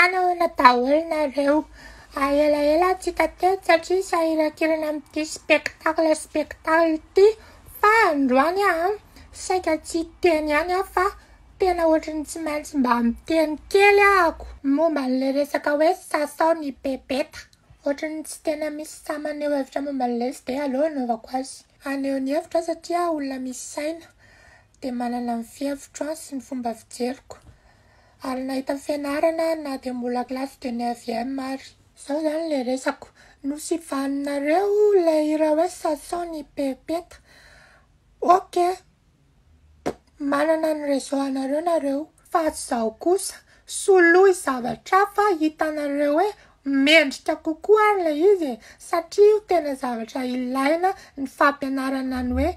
Manahoana daholo nareo? Elaela tsy hita teto satria sahirankirana amin'ity spectacle spectacle ity fa androany aho an, saika tsy hiteny ihany aho fa tena ohatran'ny tsy maintsy mba miteny kely ahako momba an'ilay resaka hoe sasao ny pepeta. Ohatran'ny tsy tena misy sahy maneho hevitra momba an'ilay izy dia aleo anaovako azy. Haneho ny hevitro aho satria aho olona misy saina dia manana ny fihevitro sy ny fomba fijeriko. Ary nahita fianarana na dia mbola classe de neuvième ary. Zao zany le resako. Nosivaninareo ilay hira hoe sasao ny pepeta. Ok. Manana ny raison anareo nareo. Fa zao kosa, soloy zavatra hafa hitanareo hoe mendrika kokoa ary ilay izy e! Satria io tena zavatra ilaina ny fampianarana ny hoe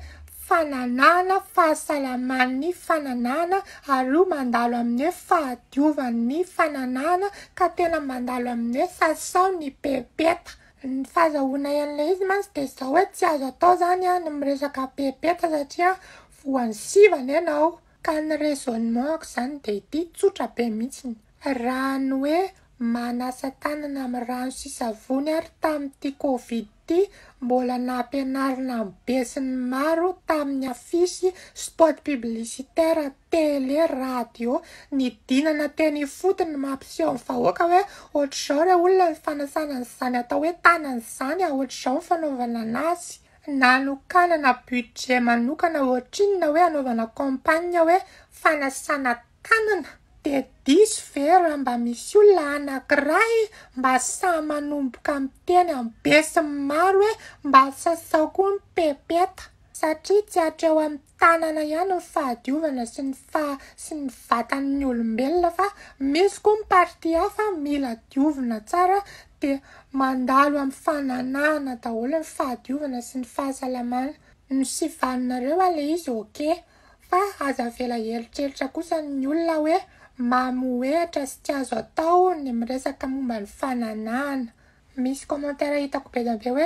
fananahana, fahasalaman'ny fananahana ary io mandalo amin'ny hoe fahadiovan'ny fananahana ka tena mandalo amin'ny hoe sasao ny pepeta. Ny fahazahoanay an'ilay izy mantsy dia izao hoe tsy azo atao izany ny miresaka pepeta satria voan'ny sivana ianao. Ka ny raisonnement-ko izany dia ity, tsotra be mihitsiny. Raha ny hoe manasa tanana amin'ny rano sy savony ary tamin'ity covid ity mbola nampianarina ny be sy ny maro tamin'ny afisy, spot publicitaire, tele, radio, nidinana teny ifotony mampiseho ny vahoaka hoe ohatr'izao re olona ny fanasana an'izany atao hoe tanana izany a, ohatr'izao ny fanaovana anazy. Nanokanana budget manokana ohatrinona hoe hanaovana campagne hoe fanasana tanana? Dia diso ve raha mba misy olona anakiray mba sahy manomboka miteny amin'ny be sy ny maro hoe mba sasao koa ny pepeta? Satria tsy hatreo amin'ny tanana ihany ny fahadiovana sy ny faha sy ny vatan'ny olombelona fa misy koa ny partie hafa mila diovina tsara dia mandalo amin'ny fananahana daholo ny fahadiovana sy ny fahasalamana. Nosivaninareo ilay izy ok. Fa aza avela hieritreritra kosa ny olona hoe mamohehatra sy tsy azo atao ny miresaka momba ny fananahana. Misy commentaire hitako be dia be hoe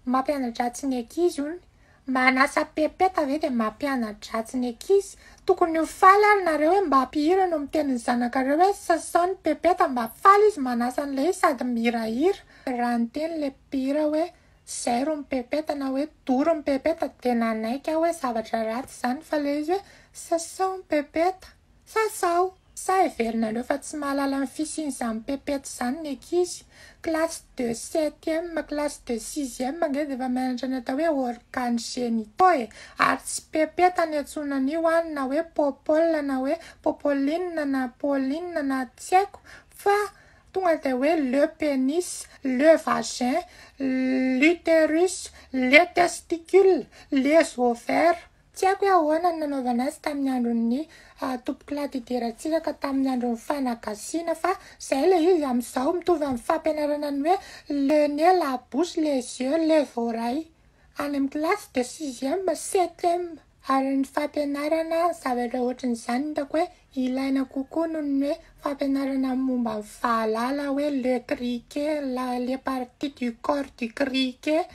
mampiana-dratsy ny ankizy hono. Manasa pepeta ve dia mampiana-dratsy ny ankizy? Tokony ho faly ary nareo hoe mba mpihira no miteny ny zanakareo hoe sasao ny pepeta mba faly izy manasa an'ilay izy sady mihirahira. Raha niteny ilay mpihira hoe Zairo ny pepeta na hoe doro ny pepeta dia nanaiky aho hoe zavatra ratsy izany fa ilay izy hoe sasao ny pepeta, sasao! Sa heverinareo fa tsy mahalala ny fisian'izany pepeta izany ny ankizy? Classe de septième, classe de sixième ange dia efa mianatra ny atao hoe organes génitaux e! Ary tsy pepeta ny antsoina an'io any na hoe popol na hoe popoline na pauline na tsy haiko fa Tonga dia hoe le pénis, le vagin, l'utérus, les testicules, les ovaires. Tsy haiko hoe ahoana no nanaovana azy tamin'ny andron'ny Tompokolahy Didier Ratsiraka tamin'ny andron'ny fanagasiana fa izay ilay izy amin'izao mitovy amin'ny fampianarana ny hoe le nez, la bouche, les yeux, les oreilles. Any amin'ny classe de sixième, septième. Ary ny fampianarana zavatra ohatran'izany hitako hoe ilaina kokoa noho ny hoe fampianarana momba ny fahalala hoe le criquet, la les parties du corps du criquet.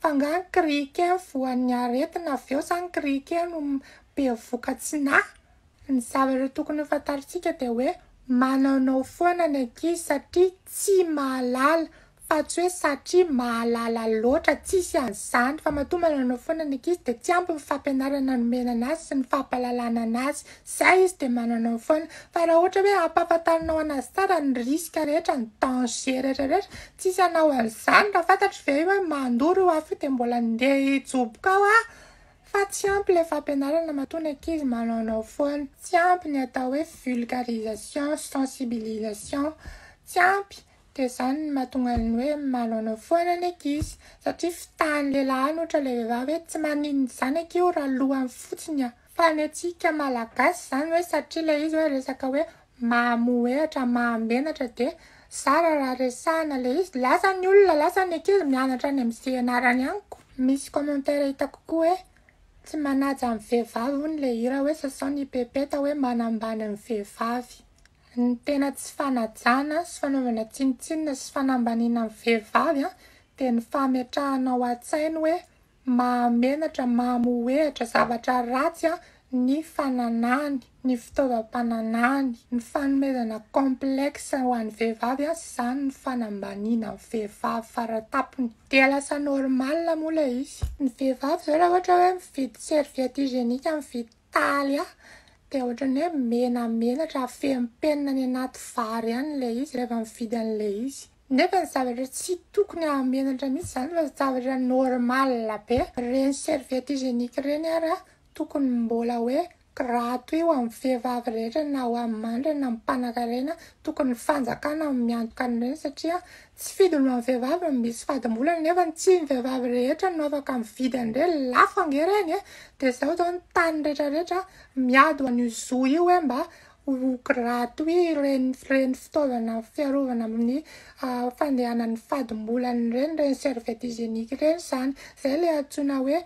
Fa angaha ny criquet voan'ny aretina avy eo sa ny criquet no bevoka tsy nahy? Ny zavatra tokony ho fantarintsika dia hoe manaonao foana ny ankizy satria tsy mahalala fa tsy hoe satria mahalala loatra, tsisy an'izany fa matoa manaonao foana ny ankizy dia tsy ampy ny fampianarana nomena anazy sy ny fampahalalana anazy, zay izy dia manaonao foana. Fa raha ohatra hoe ampahafantarinao anazy tsara ny risque rehetra, ny danger rehetra rehetra, tsisy hanao an'izany, raha fantatro ve hoe mandoro io afo io dia mbola ndeha hijoboka ao aho. Fa tsy ampy ilay fampianarana matoa ny ankizy manaonao foana. Tsy ampy ny atao hoe vulgarisation, sensibilisation. Tsy ampy. Dia izany no mahatonga ny hoe manaonao foana ny ankizy. Satria fitahan'ny lehilahy any ohatra ilay vehivavy hoe tsy maninona izany akia io raha lohany fotsiny a. Fa ny antsika malagasy izany hoe satria ilay izy hoe resaka hoe mamohehatra, mahamenatra dia zara raha resahana ilay izy. Lasa ny olona, lasa ny ankizy mianatra any amin'izay ianarany any ko. Misy commentaire hitako koa hoe tsy manaja ny vehivavy hono ilay hira hoe sasao ny pepeta hoe manambany ny vehivavy. Ny tena tsy fanajana sy fanaovana tsinontsinona sy fanambaniana ny vehivavy dia ny fametrahana ao an-tsainy hoe mahamenatra, mamohehatra, zavatra ratsy. ny fananahany, ny fitaovam-pananahany, ny fanomezana complexe ho an'ny vehivavy, izany ny fanambaniana ny vehivavy faratapony. Dia lasa normal moa ilay izy. Ny vehivavy izao raha ohatra hoe mividy serviette hygiénique, mividy taly, dia ohatran'ny hoe menamenatra, afenimpenina any anaty vary any ilay izy rehefa mividy an'ilay izy. Nefa ny zavatra tsy tokony hahamenatra mihitsy izany fa zavatra normal be. Ireny serviette hygiénique ireny ary tokony mbola hoe gratuit ho an'ny vehivavy rehetra na ho an'ny mahantra na ny mpanankarena. Tokony ny fanjakana no miantoka an'ireny satria tsy fidiny ho an'ny vehivavy no misy fadimbolana nefa tsy ny vehivavy rehetra no afaka mividy an'ireny. Lafo ange ireny e! Dia izao izao ny tany rehetra rehetra miady ho an'io zo io hoe mba ho gratuit ireny ireny fitaovana fiarovana amin'ny fandehanan'ny fadimbolana ireny, ireny serviette hygiénique ireny izany. Izay ilay antsoina hoe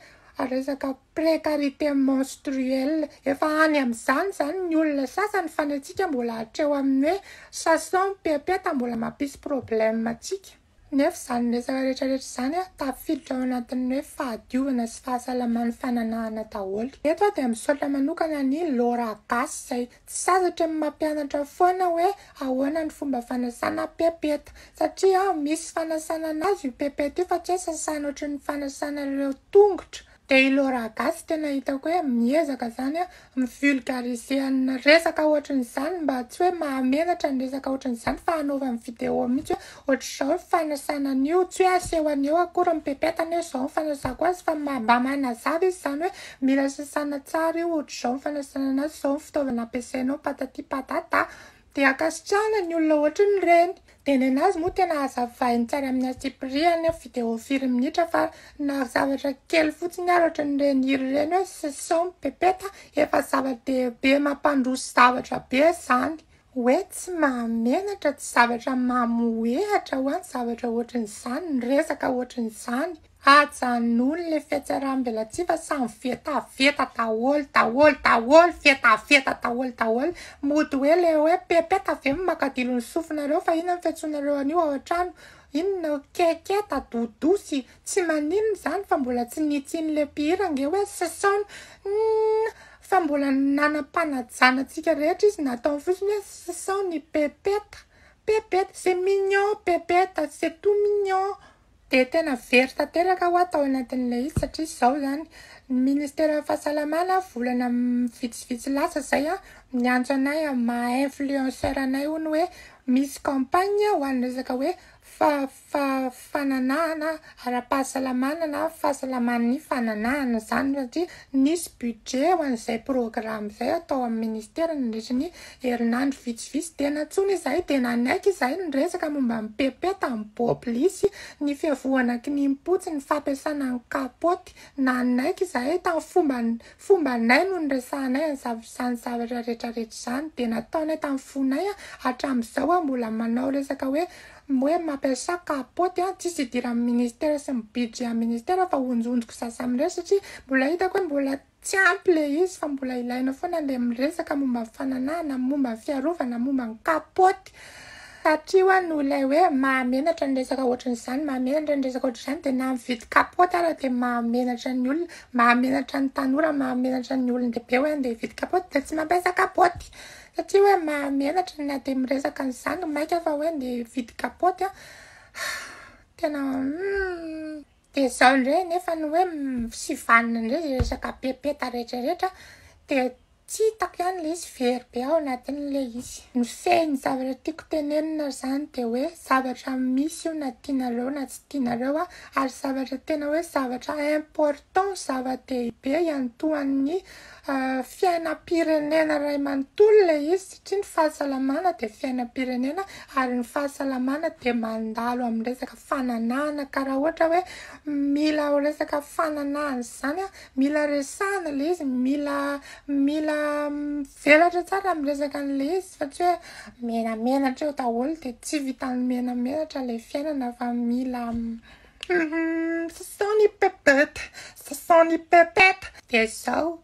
resaka précarité menstruelle. Efa any amin'izany izany ny olona sasany fa ny antsika mbola hatreo amin'ny hoe sasao ny pepeta mbola mampisy problème antsika. Nefa izany resaka rehetra rehetra izany tafiditra ao anatin'ny hoe fahadiovana sy fahasalaman'ny fananahana daholo. Eto aho dia misaotra manokana an'i Laura Gasy izay tsy sasatra ny mampianatra foana hoe ahoana ny fomba fanasana pepeta. Satria misy fanasana anazy io pepeta io fa tsy hoe sasana ohatran'ny fanasana ireo tongotra. Dia i Laura Gasy tena hitako hoe miezaka izany mi-vulgariser ny resaka ohatran'izany mba tsy hoe mahamenatra ny resaka ohatran'izany fa hanaovany vidéo mihitsy hoe ohatr'izao ny fanasana an'io, tsy hoe asehony eo akory ny pepetany hoe izao ny fanasako azy fa mba manazava izy izany hoe mila sasana tsara io, ohatr'izao ny fanasana anazy, izao ny fitaovana ampiasainao patati patata. Dia ankasitrahana ny olona ohatran'ireny. Dia nenazy moa tena hazavainy tsara amin'ny antsipirihany hoe vidéo firy minitra fa na zavatra kely fotsiny ary ohatran'ireny hira ireny hoe sesao ny pepeta efa zava-dehibe mampandroso zavatra be izany. Hoe tsy mahamenatra, tsy zavatra mamohehatra hoa ny zavatra ohatran'izany, ny resaka ohatran'izany. Ajanony le fiatsaram-belatsihy fa samy vetaveta daholo daholo daholo vetaveta daholo daholo mody hoe le hoe pepeta ve no makadilo ny sofinareo fa inona no fiantsoanareo an'io ao an-trano inona keketa dodosy tsy maninona izany fa mbola tsy nitsin'le mpihira ange hoe sasaona fa mbola nanam-panajana antsika rehetra izy nataony fotsiny hoe sasao ny pepeta pepeta c'est mignon pepeta c'est tout mignon. Dia tena very tanteraka hoa tao anatin'ilay izy satria izao izany, ny ministeran'ny fahasalamana volana vitsivitsy lasa izay niantso anay amin'ny maha influenceur anay hono hoe misy campagne ho an'ny resaka hoe fananahana ara-pahasalamana na fahasalaman'ny fananahana izany satria nisy budget ho an'izay programme izay atao amin'ny ministera nandritry ny herinandro vitsivitsy dia nantsoina izahay dia nanaiky izahay niresaka momba ny pepeta, ny bôblisy, ny fiavohana kinimpotsy, ny fampiasana ny kapaoty. Nanaiky izahay tamin'ny fomba fombanay no niresahanay an'izany zavatra rehetra rehetra izany dia nataonay tamin'ny fonay hatramin'izao aho mbola manao resaka hoe hoe mampiasa kapaoty an, tsisy idiran'ny ministera sy ny budget an'ny ministera fa onjonjiko za samirery satria mbola hitako hoe mbola tsy ampy le izy fa mbola ilaina foana le miresaka momba ny fananahana, momba ny fiarovana, momba ny kapaoty satria hoa noho ilay hoe mahamenatra ny resaka ohatran'izany, mahamenatra ny resaka ohatran'izany dia na mividy kapaoty ara dia mahamenatra ny olona, mahamenatra ny tanora, mahamenatra ny olon-dehibe hoe andeha hividy kapaoty dia tsy mampiasa kapaoty satria hoe mahamenatra na dia miresaka an'izany maika fa hoe andeha hividy kapaoty an, tena dia izao indray nefa ny hoe sivanina indray izay resaka pepeta rehetra rehetra dia tsy hitako ihany ilay izy, very be ao anatin'ilay izy. Ny fehin'ny zavatra tiako tenenina izany dia hoe zavatra misy io na tianareo na tsy tianareo ary zavatra tena hoe zavatra important, zava-dehibe iantohan'ny fiainam-pirenena iray manontolo ilay izy satria ny fahasalamana dia fiainam-pirenena ary ny fahasalamana dia mandalo amin'ny resaka fananahana ka raha ohatra hoe mila resaka fananahana izany mila resahana ilay izy, mila mila mivelatra tsara amin'ny resaka an'ilay izy fa tsy hoe menamenatra eo daholo dia tsy vitan'ny menamenatra ilay fiainana fa mila sasao ny pepette, sasao ny pepette. Dia izao,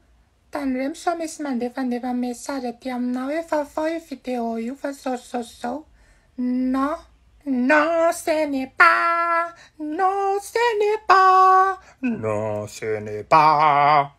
tandremo sao misy mandefandefa message aty aminao hoe fafao io vidéo io fa zao zao zao. Non, non ce n'est pas, non ce n'est pas, non ce n'est pas.